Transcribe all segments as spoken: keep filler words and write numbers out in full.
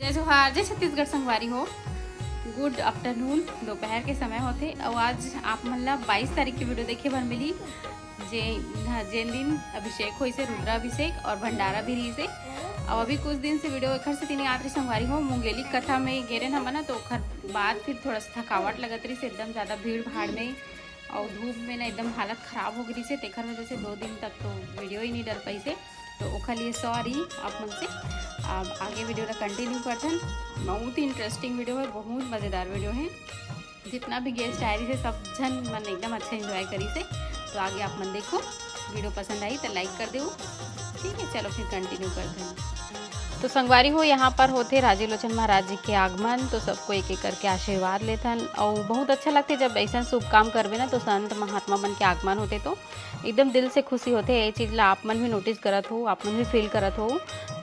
जय जोहार, जय छत्तीसगढ़ संगवारी हो। गुड आफ्टरनून, दोपहर के समय होथे। अउ आज आप मन ला बाईस तारीख के वीडियो देखे बर मिली, जे, हाँ, जेन दिन अभिषेक होइसे, रुद्राभिषेक और भंडारा भी रहिसे। अउ अभी कुछ दिन से वीडियो एखर सेती नइ आत रही संगवारी हो, मुंगेली कथा में गे रेन हमन ना, तो ओखर बाद फिर थोड़ा सा थकावट लगत रहिसे, एकदम ज़्यादा भीड़ भाड़ में और धूप में ना एकदम हालत खराब हो गई से, तेखर वजह से दो दिन तक तो वीडियो ही नहीं डाल पाई से। तो ओखर लिए सॉरी आप मन से। अब आगे वीडियो ला कंटिन्यू करथन, बहुत ही इंटरेस्टिंग वीडियो है, बहुत मज़ेदार वीडियो है। जितना भी गेस्ट आए रहिसे, सब झन मन एकदम अच्छा एंजॉय करिसे। तो आगे आप मन देखो, वीडियो पसंद आई तो लाइक कर देव। ठीक है, चलो फिर कंटिन्यू करथन। तो संगवारी हो, यहाँ पर होथे राजीव लोचन महाराज जी के आगमन, तो सबको एक एक करके आशीर्वाद लेथन। और बहुत अच्छा लगथे जब ऐसा शुभ काम करबे ना, तो संत महात्मा मन के आगमन होथे तो एकदम दिल से खुशी होथे। ये चीज़ ला आप मन भी नोटिस करत हो, आप मन भी फील करत हो।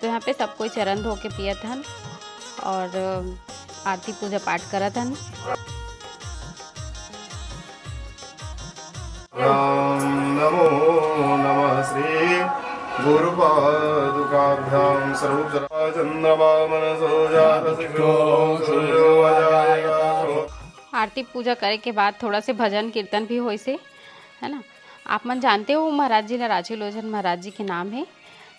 तो यहाँ पे सब कोई चरण धो के पियत हन और आरती पूजा पाठ करत हन। राम नमो नमः श्री गुरु पादुकाभ्याम सर्वचरा चंद्रमा मनसो जात सिखो सूर्यो अजायता। आरती पूजा करे के बाद थोड़ा से भजन कीर्तन भी होइसे, है ना। आप मन जानते हो महाराज जी ला राजीव लोचन महाराज जी के नाम है।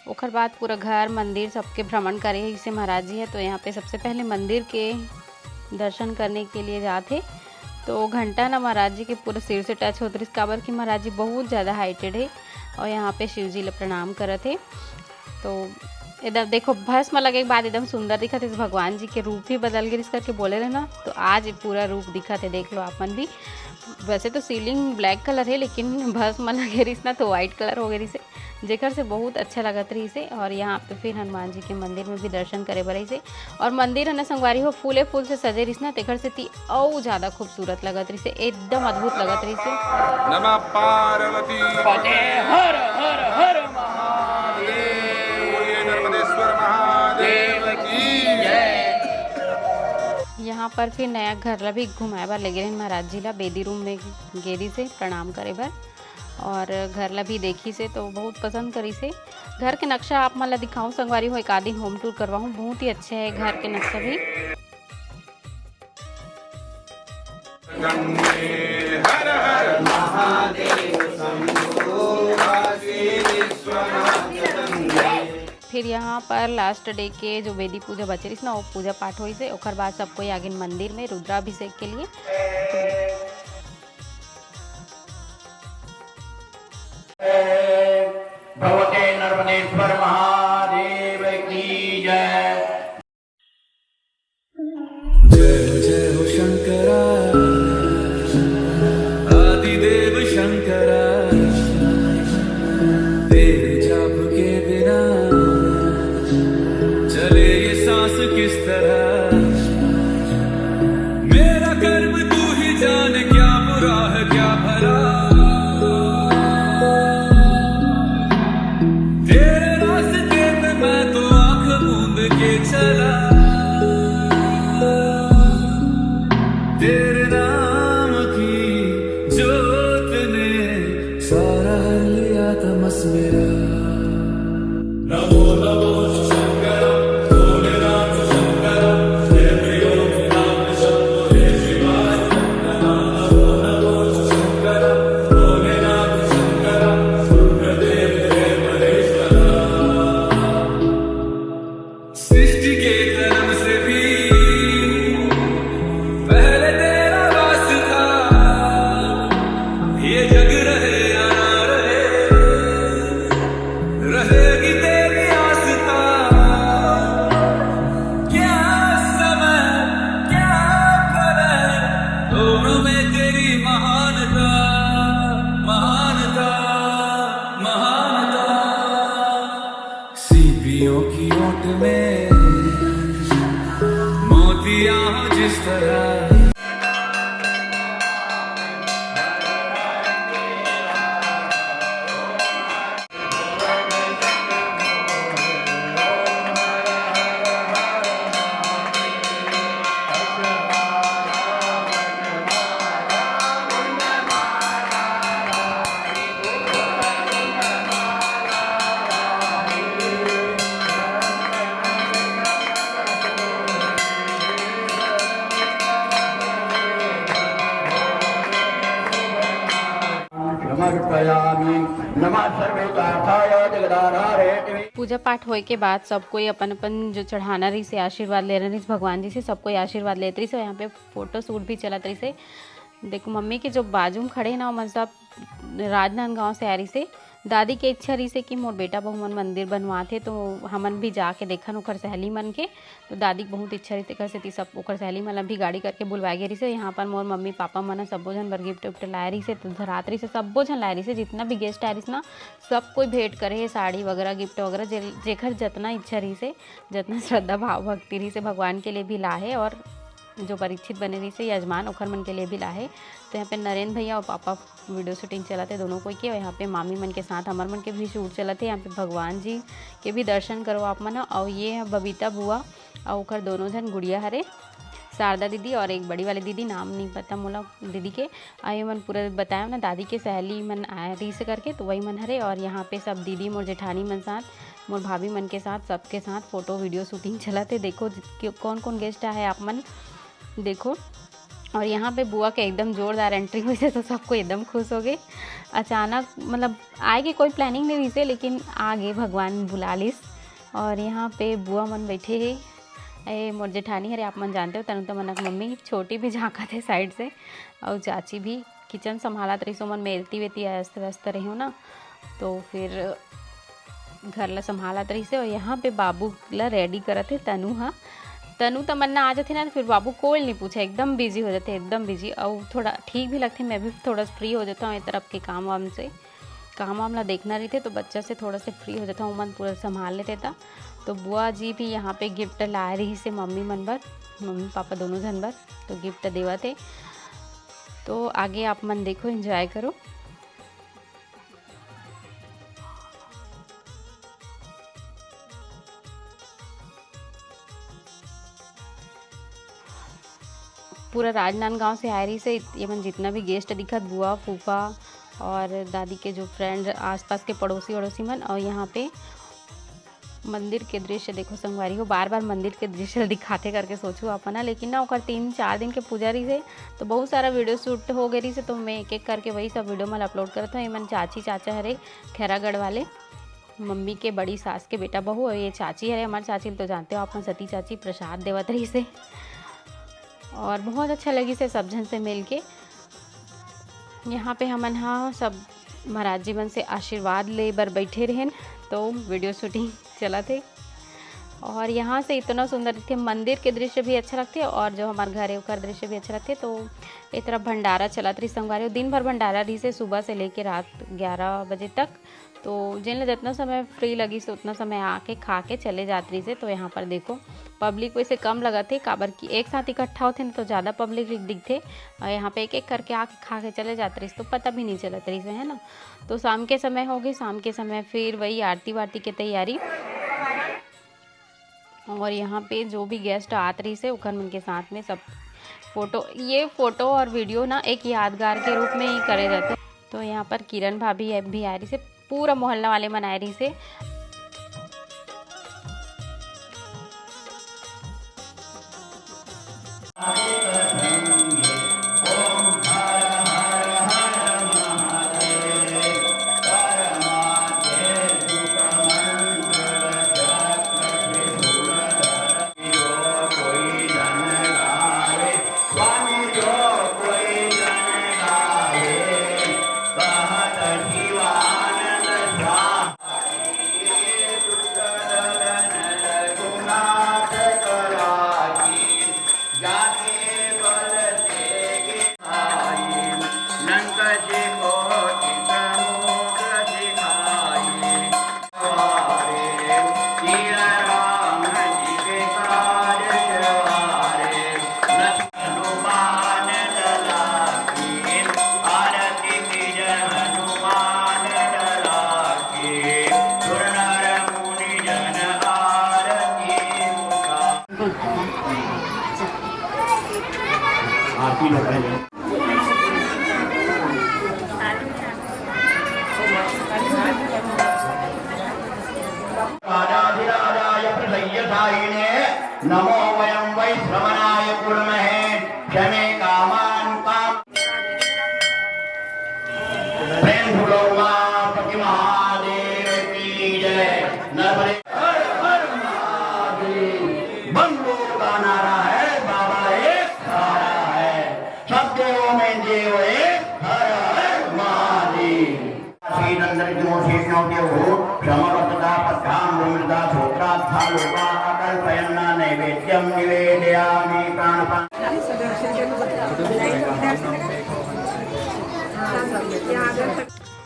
ओकर बाद पूरा घर मंदिर सबके भ्रमण करे इसे महाराज जी है। तो यहाँ पे सबसे पहले मंदिर के दर्शन करने के लिए जात हे। तो घंटा ना महाराज जी के पूरा सिर से टच होत रहिस, काबर कि महाराज जी बहुत ज़्यादा हाइटेड है और यहाँ पे शिव जी ला प्रणाम करत हे। तो इधर देखो, भस्म लगे के बाद एकदम सुंदर दिखत हे, भगवान जी के रूप ही बदल गए करके बोले रहे ना, तो आज पूरा रूप दिखत हे। देख लो आप मन भी, वैसे तो सीलिंग ब्लैक कलर है, लेकिन भस्म लगे रहिस ना, तो व्हाइट कलर हो गए रहिस, जेकर से बहुत अच्छा लगत रहिस हे। और यहाँ पे फिर हनुमान जी के मंदिर में भी दर्शन करे बर रहिस हे। और मंदिर है ना संगवारी हो, फूले फूल से सजे रहिस ना, तेकर सेती अउ ज्यादा खूबसूरत लगत रहिस हे, एकदम अद्भुत लगत रहिस हे। नमः पार्वती पते। हर हर हर महादेव। नर्मदेश्वर महादेव की जय। यहाँ पर फिर नया घर ला भी घुमाए बर लेगे रहिन महाराज जी ला, बेदी रूम में गे रहिस हे प्रणाम करे बर। और घर ला भी देखिस हे तो बहुत पसंद करिस हे। घर के नक्शा आप मन ला दिखाऊं संगवारी हो, एक आध दिन होम टूर करवाऊं, बहुत ही अच्छा है घर के नक्शा भी। हर हर महादेव शंभो काशी विश्वनाथ शंभो। फिर यहाँ पर लास्ट डे के जो बेदी पूजा बचे रहिस ना, वो पूजा पाठ होइस हे। ओकर बाद सब कोई आगिन मंदिर में रुद्राभिषेक के लिए। भगवते नर्मदेश्वर महादेव की जय। जय हो, जय हो शंकरा, आदिदेव शंकरा, तेरे जाप के बिना चले ये सांस किस तरह। मेरा कर्म तू ही जाने, क्या बुरा है क्या भला। तेरे रास्ते पे मैं तो आंख मूंद के चला। तेरे नाम की जोत ने सारा हर लिया तमस मेरा। नमो नमो शंकर, भोलेनाथ शंकर, हे त्रिलोकनाथ शंभो, हे शिवाय शंकर। नमो नमो शंकर, भोलेनाथ शंकर, रुद्रदेव हे महेश्वर। सृष्टि के जन्म से भी पहले तेरा वास था। ये जग रहे या ना रहे, रहेगी तेरी आस्था। क्या समय, क्या प्रलय, दोनों में तेरी महानता, महानता, महानता। सीपियों की ओट में मोतियां हो जिस तरह। अर्पयामि। नमः सर्वेशार्थाय जगदाधारेति। पूजा पाठ होए के बाद सब कोई अपन अपन जो चढ़ाना रहिस हे, आशीर्वाद लेना रहिस भगवान जी से, सब कोई आशीर्वाद लेत रहिस हे। और यहाँ पे फोटो शूट भी चलत रहिस हे। देखो, मम्मी के जो बाजू में खड़े हे ना, ओमन सब राजनांदगांव से आए रहिस हे। दादी के इच्छा रहिस हे कि मोर बेटा बहू मन मंदिर बनवाथे, तो हमन भी जाके देखन ओखर सहेली मन के। तो दादी के बहुत इच्छा रहिस, तेकर सेती सब ओखर सहेली मन ला भी गाड़ी करके बुलवाए गे रहिस हे। यहाँ पर मोर मम्मी पापा मन ह सब्बो झन बर गिफ्ट उफ्ट लाए रहिस हे, तो धरात रहिस हे, सब्बो झन लाए रहिस हे, जितना भी गेस्ट आए रहिस ना, सब कोई भेंट करे हे, साड़ी वगैरह, गिफ्ट वगैरह, जे-, जेकर जतना इच्छा रहिस हे, जतना श्रद्धा भाव भक्ति रहिस हे, भगवान के लिए भी लाए हे और जो परीक्षित बने रहिस हे यजमान, ओखर मन के लिए भी लाए हे। तो यहाँ पे नरेंद्र भैया और पापा वीडियो शूटिंग चलत हे दोनों कोई के, और यहाँ पे मामी मन के साथ हमर मन के भी शूट चलत हे। यहाँ पे भगवान जी के भी दर्शन करो आप मन ह। और ये है बबीता बुआ और ओकर दोनों झन गुड़िया हरे, शारदा दीदी और एक बड़ी वाली दीदी, नाम नहीं पता मोला दीदी के। और ये मन पूरा बताया ना, दादी के सहेली मन आए रहिस करके, तो वही मन हरे। और यहाँ पे सब दीदी, मोर जेठानी मन साथ, मोर भाभी मन के साथ, सबके साथ फोटो वीडियो शूटिंग चलत हे। देखो कि-, कौन कौन गेस्ट आए आप मन देखो। और यहाँ पे बुआ के एकदम जोरदार एंट्री होइस हे, तो सबको एकदम खुश हो गए। अचानक, मतलब, आए के कोई प्लानिंग नहीं रहिस हे, लेकिन आ गए, भगवान बुला लिस। और यहाँ पे बुआ मन बैठे हे। ए, मोर जेठानी हरे, आप मन जानते हो, तनु तमन्ना के मम्मी। छोटी भी झांकत हे साइड से, और चाची भी किचन संभालत रहिस, ओमन मेलती वेती अस्त व्यस्त रहियो ना, तो फिर घर ला संभालत रहिस हे। और यहाँ पे बाबू ला रेडी करत हे तनु हा। तनु तमन्ना आ जाथे ना, तो फिर बाबू कोई नहीं पूछे, एकदम बिजी हो जाथे, एकदम बिजी। और थोड़ा ठीक भी लगथे, मैं भी थोड़ा फ्री हो जाता हूँ ये तरफ के काम वाम से, काम वाम ला देखना रहिथे, तो बच्चा से थोड़ा से फ्री हो जाता हूँ, ओमन पूरा संभाल लेथे। त तो बुआ जी भी यहाँ पे गिफ्ट लाए रहिस हे मम्मी मन बर, मम्मी पापा दोनों झन बर, तो गिफ्ट देवत हे। तो आगे आप मन देखो, एंजॉय करो। पूरा राजनांदगांव से आए रहिस हे, ये मन जितना भी गेस्ट दिखत, बुआ, फूफा और दादी के जो फ्रेंड, आसपास के पड़ोसी वड़ोसी मन। और यहाँ पे मंदिर के दृश्य देखो संगवारी हो, बार बार मंदिर के दृश्य दिखाथे करके सोचू अपन ह, लेकिन ना ओकर तीन चार दिन के पूजा रहिस हे, तो बहुत सारा वीडियो शूट हो गए रहिस हे, तो मैं एक एक करके वही सब वीडियो मन अपलोड करत हूँ। ये मन चाची चाचा हरे खैरागढ़ वाले, मम्मी के बड़ी सास के बेटा बहू, और ये चाची हरे, हमार चाची ल तो जानते हो आप मन, सती चाची प्रसाद देवत रहिस हे, और बहुत अच्छा लगिस हे सब झन से मिल के। यहाँ पे हमन हा सब महाराज जी मन से आशीर्वाद ले बर बैठे रहेन, तो वीडियो शूटिंग चलत हे। और यहाँ से इतना सुंदर दिखथे, मंदिर के दृश्य भी अच्छा लगथे और जो हमार घर है ओकर दृश्य भी अच्छा लगथे। तो ए तरफ भंडारा चलत रहिस संगवारी हो, दिन भर भंडारा रहिस हे, सुबह से लेके रात ग्यारह बजे तक। तो जेन ला जितना समय फ्री लगिस उतना समय आके खा के चले जात रहिस हे। तो यहाँ पर देखो पब्लिक वैसे कम लगत हे, काबर कि एक साथ इकट्ठा होथे ना तो ज़्यादा पब्लिक दिखथे, और यहाँ पे एक एक करके आके खा के चले जात रहिस तो पता भी नहीं चलत रहिस हे, है ना। तो शाम के समय हो गए, शाम के समय फिर वही आरती वारती के तैयारी। और यहाँ पे जो भी गेस्ट आत रहिस हे ओखर मन के साथ में सब फोटो, ये फोटो और वीडियो ना एक यादगार के रूप में ही करे जाते। तो यहाँ पर किरण भाभी भी आ रहिस हे, पूरा मोहल्ला वाले मन आए रहिस हे। आरती लो पहले। राजाधिराजाय प्रसह्यसायिने नमो वयं वै श्रवणाय कुर्महे। क्षमे कामान् काम। प्रेम से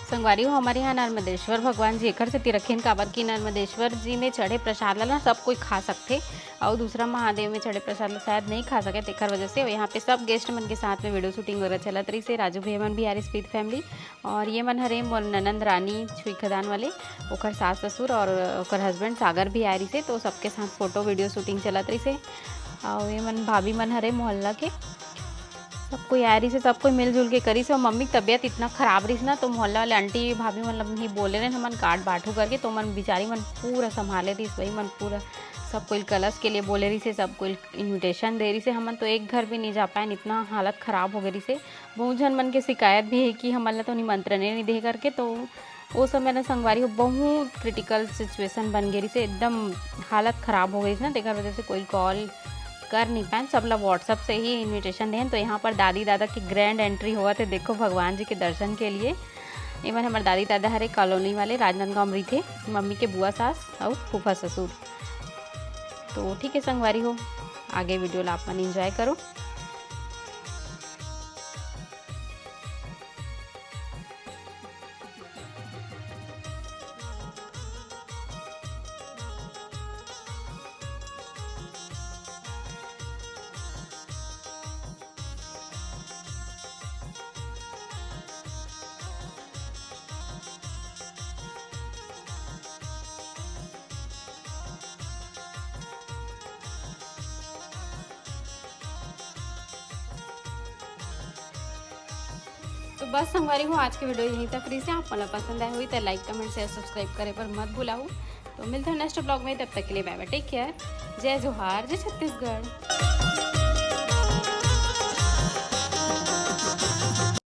संगवारी हो, हमर इहाँ नर्मदेश्वर भगवान जी एकर सेती रखेन, काबर कि नर्मदेश्वर जी में चढ़े प्रसाद ला ना सब कोई खा सकथे, अउ दूसरा महादेव में चढ़े प्रसाद ला शायद नहीं खा सके, तेकर वजह से। अउ यहाँ पे सब guest मन के साथ में video shooting वगैरह चलत रहिसे। राजू भैया मन भी आ रहिस with family, अउ ये मन हरे मोर ननंद रानी छुईखदान वाले, ओकर सास ससुर अउ ओकर husband सागर भी आए रहिसे, तो सबके साथ photo video shooting चलत रहिसे। अउ ये मन भाभी मन हरे मोहल्ला के, सब कोई आए रहिसे, सब कोई मिलजुल के करिस। अउ मम्मी के तबीयत इतना खराब रहिस ना, तो मोहल्ला वाले आंटी भाभी मन ला भी बोले रहे, हमन card बांटू करके, तो मन बिचारी मन पूरा संभाले रहिस, वही मन पूरा सब कोई कलश के लिए बोले रहिसे, सब कोई invitation दे रहिसे। हमन तो एक घर भी नहीं जा पाए, इतना हालत खराब हो गई रहिसे। बहुत झन मन के शिकायत भी है कि हमन ला तो निमंत्रण नहीं दे करके। तो वो समय ना संगवारी हो बहुत critical situation बन गई रहिसे, एकदम हालत खराब हो गई ना, तेकर वजह से कोई call कर नहीं पाएन, सब ला WhatsApp से ही invitation देन। तो यहाँ पर दादी दादा के grand entry होवत हे, देखो भगवान जी के दर्शन के लिए। एमन हमर दादी दादा हरे कॉलोनी वाले राजनांदगांव में रहिथे, मम्मी के बुआ सास अउ फूफा ससुर। तो ठीक है संगवारी हो, आगे video ला आप मन enjoy करो। तो बस संगवारी हो, आज के video यहीं तक रहिसे। आप मन ला पसंद आए होही तो like, comment, share, subscribe करे पर मत भुलाहू। तो मिलते हैं next vlog में, तब तक के लिए bye bye, take care, जय जोहार, जय छत्तीसगढ़।